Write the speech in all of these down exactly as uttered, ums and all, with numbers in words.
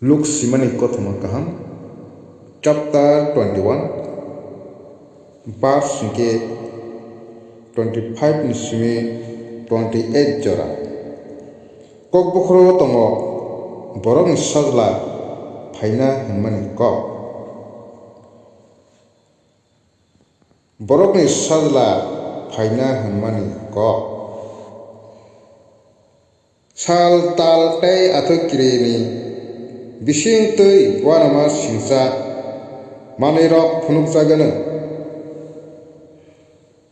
Luk simani kothoma kaham, chapter twenty-one, verse hwnkhe twenty-five ni simi twenty-eight jora. Kokbokhoro tongo borokni sajla phaina hwnmani kok. Borokni sajla phaina hwnmani kok. Sal, tal tei athukiri ni bising twi uanama singcha manwirok phunukjagano.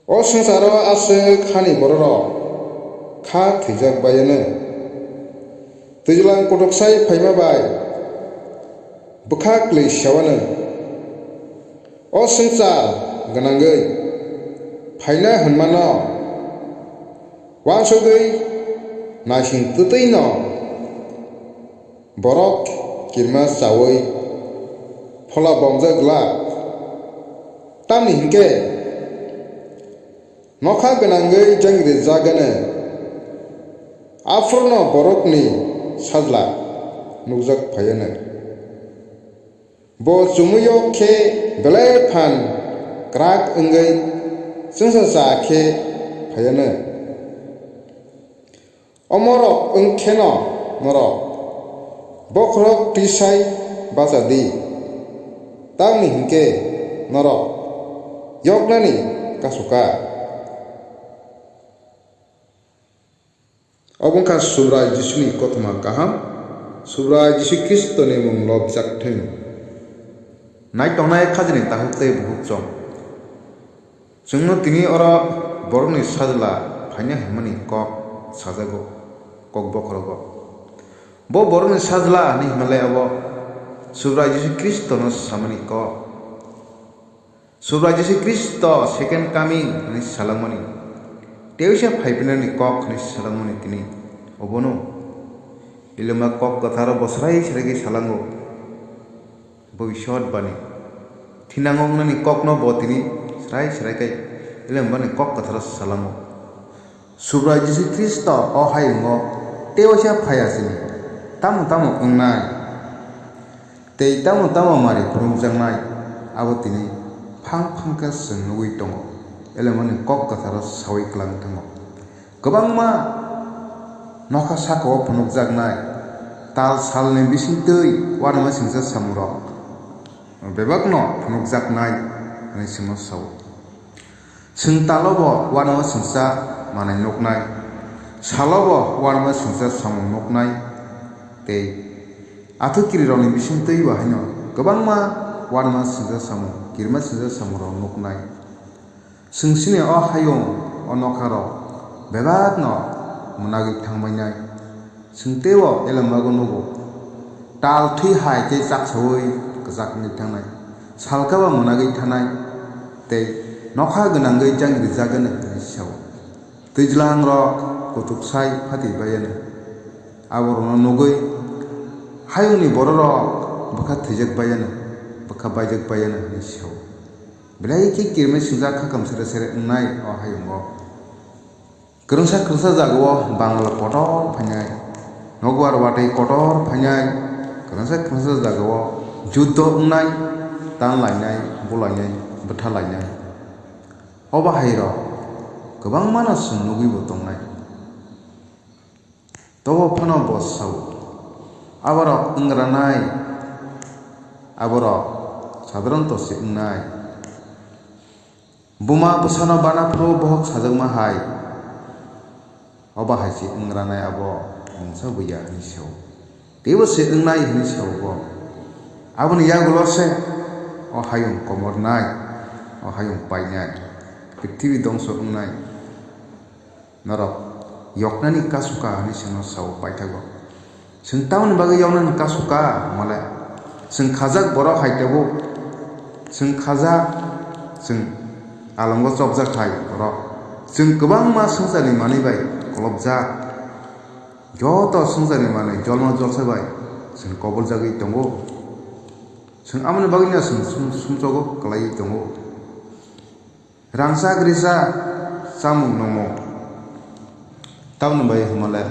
O swngcharo aswk hani bororok kha thwijak baiano. Twijlang kutuksai phaima bai bwkha kwlwi sewano. O swngchar gwnangwi phaina hwnmano uansugwi naising twtwino borok kirima chaui phola bomjak glak. Tamni hinkhe nokha gwnangwi jengrijagano aphurno borokni sajla nukjak phaiano. Bo chumuyo khe belai phan kwrak wngwi chwngsacha khe phaiano. Omorok wng kheno norok bokhorok twisai bacha di, tamni hinkhe norok yoknani kasu kha. Obo wngkha Subrai Jisuni kothoma kaham, Subrai Jisu Khristoni mung lobjak thung. Naitongnai khajani takhuk tei bukhuk chwng. Chwngno tini oro borokni sajla phaina hwnmani kok sajago, kok bokhorogo. Bo borokni sajla hwnwi hwnmale abo Subrai Jisu Khristono samani kok. Subrai Jisu Khristo second coming hwnwi salangmani, teisa phaiphinani kok hwnwi salangmani tini obono. Elema kok kwtharo bo srai srai khe salango. Bobiswt bani thinango wngnani kokno bo tini srai srai khe elem bani kok kwtharo salango. Subrai Jisu Khristo o hayungo tei waisa phai ya sini tamo tamo wngnai tei tamo tamo mari phunukjaknai abo tini phang phang khe chwng nugwi tongo, elemani kok kwtharo saui klang thango. Kwbangma nokha sakao phunukjaknai tal salni bisingtwi uanama singcha samungrok bebakno phunukjaknai hwnwi chwngno sao. Chwng talo bo uanama singcha manwi nuknai, salo bo uanama singcha samung nuknai tei athukirirokni bisingtwi bo haino kwbangma uanama singcha samung, kirima singcha samungrok nuknai. Chwng chini o hayung, o nokharok bebakno mwnagwi thangbainai. Chwng teibo elembago nugo. Tal thwi hai tei chaksaui kwchak wngwi thangnai. Salkaba mwnagwi thanai tei nokha gwnangwi jang rijagani hwnwi sao. Twijlangrok kutuksai phatwi baiano. Aborokno nugwi hayungni bororok bwkha thwijak baiano, bwkha baijak baiano hwnwi sao. Belai khe kirima swijak kha kwmsere sere wngnai o hayungo. Kwrwngsa kwrwngsa jagao bangla kotor phainai, nokbar watwi kotor phainai, kwrwngsa kwrwngsa jagao juddo wngnai, tan lainai, bulainai, bwtha lainai. O bahairok kwbangmano chwng nugwibo tongnai. Tobo phano bo sao, aborok wngranai, aborok sadharonto se wngnai. Buma bwsano bana phuru bohok sajakma hai, obo hai se wngranai abo mungsa buya hwnwi sao. Teibo se wngnai hwnwi sao bo. Aboni yagulo se o hayung komornai, o hayung painai, prithibi dongso wngnai. Norok yoknani kasu kha hwnwi chwngno sao paithago. Chwng tamoni bagwi yoknani kasu kha hwnmale, chwng khajak borok hai tabuk, chwng khajak, chwng alongo chopjak hai borok. Chwng kwbangma swngcharni manwi bai kolopjak. Joto swngcharni manwi jolma jolsa bai chwng koboljagwi tongo. Chwng amoni bagwino chwng sum-, sumsogo kwlaiwi tongo. Rangchak risa chamung nwngo. Tamoni bai hwnmale,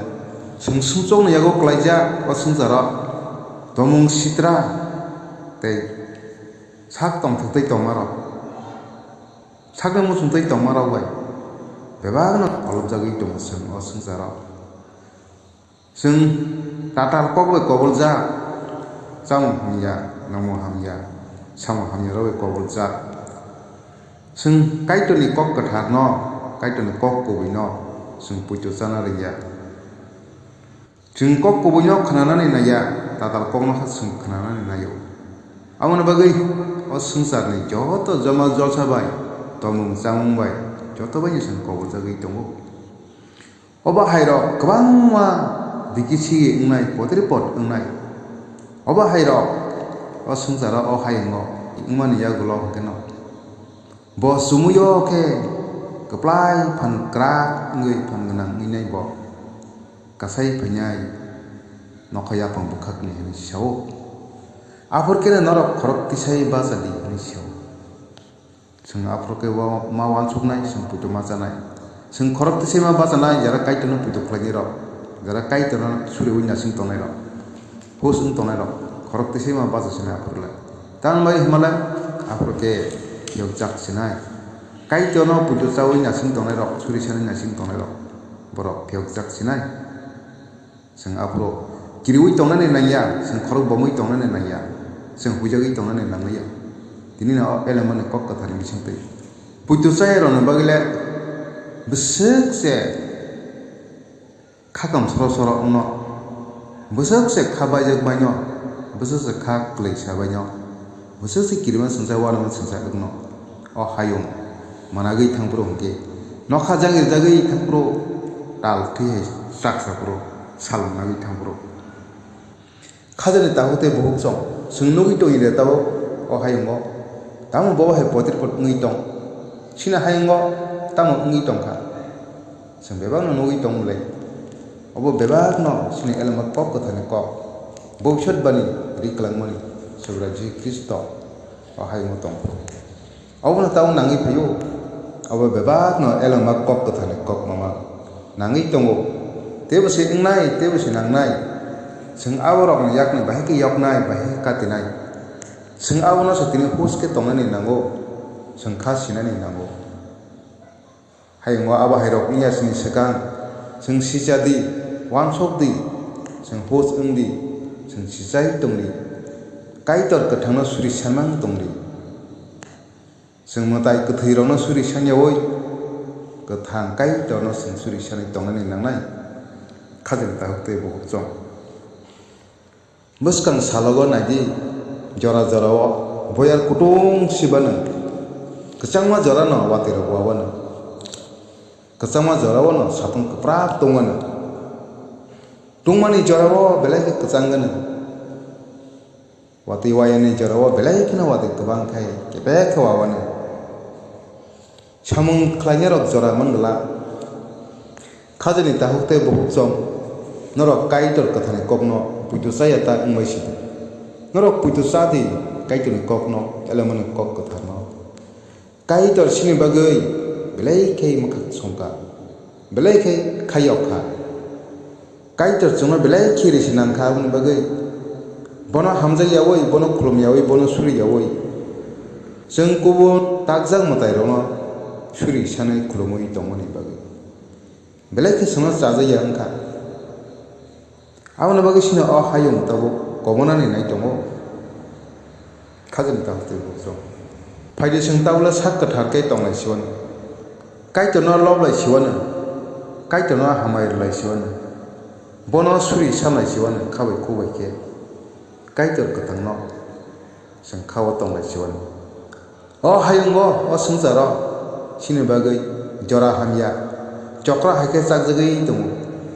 chwng sumsokni yago kwlaijak o swngcharo. Tomung sitra tei sak tongthok tei tongmarok, sakni muchung tei tongmarok bai bebakno kolobjagwi tongo chwng o swngcharo. Chwng tatal kok bai koboljak, chamung hamya, nangmung hamya, samung hamyarok bai koboljak. Chwng Kaitorni kok kwtharno, Kaitorni kok kubuino chwng poito chana rwya. Chwng kok kubuino khwnanani naiya, tatal kokno kha chwng khwnanani naio. Aboni bagwi o swngcharni joto joma jolsa bai, tongmung chamung bai, joto baino chwng koboljagwi tongo. O bahairok kwbangma bikisi wngnai, potri pot wngnai. O bahairok o swngcharo o hayungo wngmani yagulo hwnkhe no bo chumuio khe kwplai phan kwrak wngwi phan gwnang wngnai bo. Kasai phainai nokha yapang bwkhakni hwnwi sao. Aphor khe norok khorok tisai bacha di hwnwi sao. Chwng aphuru khe wa-, ma wansuknai, chwng poito ma chanai. Chwng khorok tisai ma bachanai, jara Kaitorno poito khlainai rok, jara Kaitorno suriwi nasing tongnai rok, hus wng tongnai rok, khorok tisai ma bacha sinai aphuru le. Tamni bagwi hwnba le aphuru khe phiyokjak sinai. Kaitorno poito chawi nasing tongnai rok, suri sanai nasing tongnai rok, borok phiyokjak sinai. Chwng aphuru kiriui tongnani nangya, chwng khorok bomwi tongnani nangya, chwng huijagwi tongnani nangya. Tini no o elemani kok kwtharni bisingtwi. Puitu chayarokni bagwi le bwswk se kha kam soro soro wngno, bwswk se kha baijak baino, bwswk se kha kwlwi sa baino. Bwswk se kirima swngjak, uanama swngjak wngno. O hayung managwi thangphuru hwnkhe, nokha jagwi jagwi thangphuru, tal thwi hai chaksa phuru, sal managwi thangphuru. Khajani tabuk tei buhuk chwng, chwng nugwi tongwi de tabuk o hayungo, tamo bo hai potir pot wngwi tong, sini hayungo tamo wngwi tongkha. Chwng bebakno nugwi tong bwlai. Obo bebakno chini elma kok kwtharni kok, bobiswt bani ri kwlangmani Subrai Jisu Khristo o hayungo tong phuru. Obono tabuk nangwi phaio. Obo bebakno elma kok kwtharni kok mama nangwi tongo. Teibo se wngnai, teibo se nangnai. Chwng aborokni yakni bahai khe yoknai, bahai khe katinai. Chwng abono se tini hus khe tongnani nango, chwng kha sinani nango. Hayungo abo hairok wngya chini swkang, chwng sicha di, uansuk di, chwng hus wng di, chwng sichai tong di, Kaitor kwthangno suri sanmang tong di. Chwng mwtai kwthwirokno suri sanyaui, kwthang Kaitorno chwng suri sanwi tongnani nangnai. Khajani tabuk tei buhuk chwng. Bwskang salogo naidi, jora jorao boyar kutung sibano, kwchangma jorano watirok wabano, kwchangma jorao no satung kwprak tungmano, tungmani jorao belai khe kwchang gano, watwi wayani jorao belai kheno watwi kwbang khai kebek khe wabano. Samung khlainai rok jora man gla. Khajani tahuk tei buhuk chwng, norok Kaitor kwthani kokno puitu chaya ta wngbai sidi. Norok puitu cha di Kaitorni kokno, elemani kok kwtharno. Kaitor sini bagwi belai khe mwkhak songkha, belai khe khayok kha. Kaitor chwngno belai khiri se nang kha, aboni bagwi bono hamjak yaui, bono khulum yaui, bono suri yaui, chwng kubun takjak mwtairokno suri sanwi khulumui tongmani bagwi belai khe chwngno chajak ya wng kha. Aboni bagwi sino o hayung tabuk kobonani nai tongo. Khajani tabuk tei buhuk chwng. Phaidi chwng tabukle sak kwthar khe tonglai siwano. Kaitorno lob lai siwano. Kaitorno hamai rw lai siwano. Bono suri sanlai siwano kha bai khuk bai khe. Kaitor kwthangno chwng kha-o tonglai siwano. O hayungo, o swngcharo, chini bagwi jora hamya, chokra hai khe chakjagwi tongo.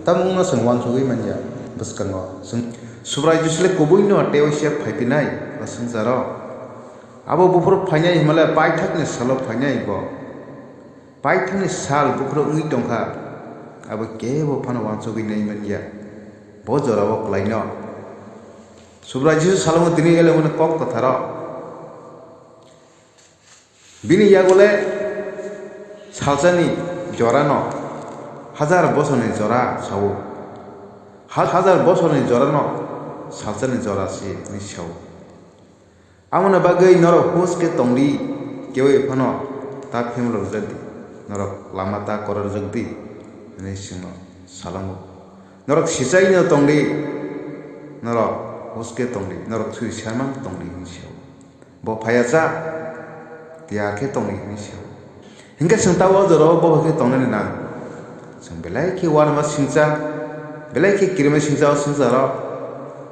Tamo wngno chwng uansugwi manya bwskango. Chwng Subrai Jisu le kubuino tei waisa phaiphinai o swngcharo. Abo buphuru phainai hwnmale paithakni salo phainai bo. Paithakni sal buphuru wngwi tongkha. Abo kebo phano uansugwi nai manya. Bo jorao kwlaino. Subrai Jisu salomo tini elemani kok kwtharo. Bini yagole salsani jorano hajar bosorni jora sao. Ha-, hajar bosorni jorano salsani jora se hwnwi sao. Aboni bagwi norok hus khe tong di, keui phano ta phimrokjak di, norok lama ta kororjakdi, hwnwi chwngno salango. Norok sichaino tong di, norok hus khe tong di, norok sui sermang tong di hwnwi sao. Bo phaiya cha, tiyar khe tong di hwnwi sao. Hinkhe chwng tabuk o jorao bo hai khe tongnani nang. Chwng belai khe uanama singcha, belai khe kirima singcha o swngcharo.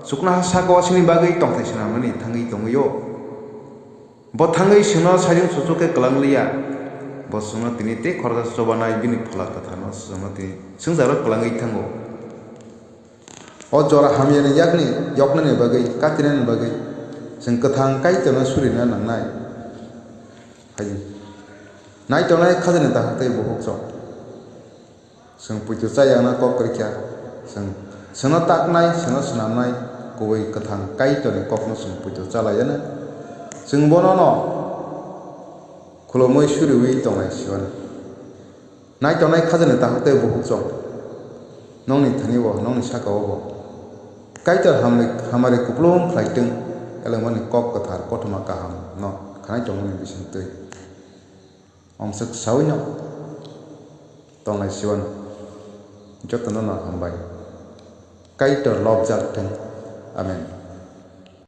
Chuknoha saka o chini bagwi tongthai swnamani thangwi tongwi o. Bo thangwi chwngno sajwng suchuk khe kwlang liya. Bo chwngno tini tei khoroksa chobanai bini Phola Kwtharno chwngno tini swngcharo kwlangwi thango. O jora hamyani yakni yoknani bagwi, katinani bagwi chwng kwthang Kaitorno surina nangnai. Hai. Naitongnai khajani dakhuk tei bukhuk chwng. Chwng puitu chayakna kok kwrwikha. Chwng, chwngno taknai, chwngno swnamnai, kubui kwthang Kaitorni kokno chwng puitu chalaiya. Chwng bonono khulumui suriui tongnai siyan. Naitongnai khajani dakhuk tei bukhuk chwng. Nokni thani bo, nokni saka o bo. Kaitor hamri, hamari kupulung khlai tong, elengmani kok kwthar kothoma kaham no khanai tongmani bising twi. Ongswk saui no tongnai siwan jotono no hambai. Kaitor lobjak thung. Amen.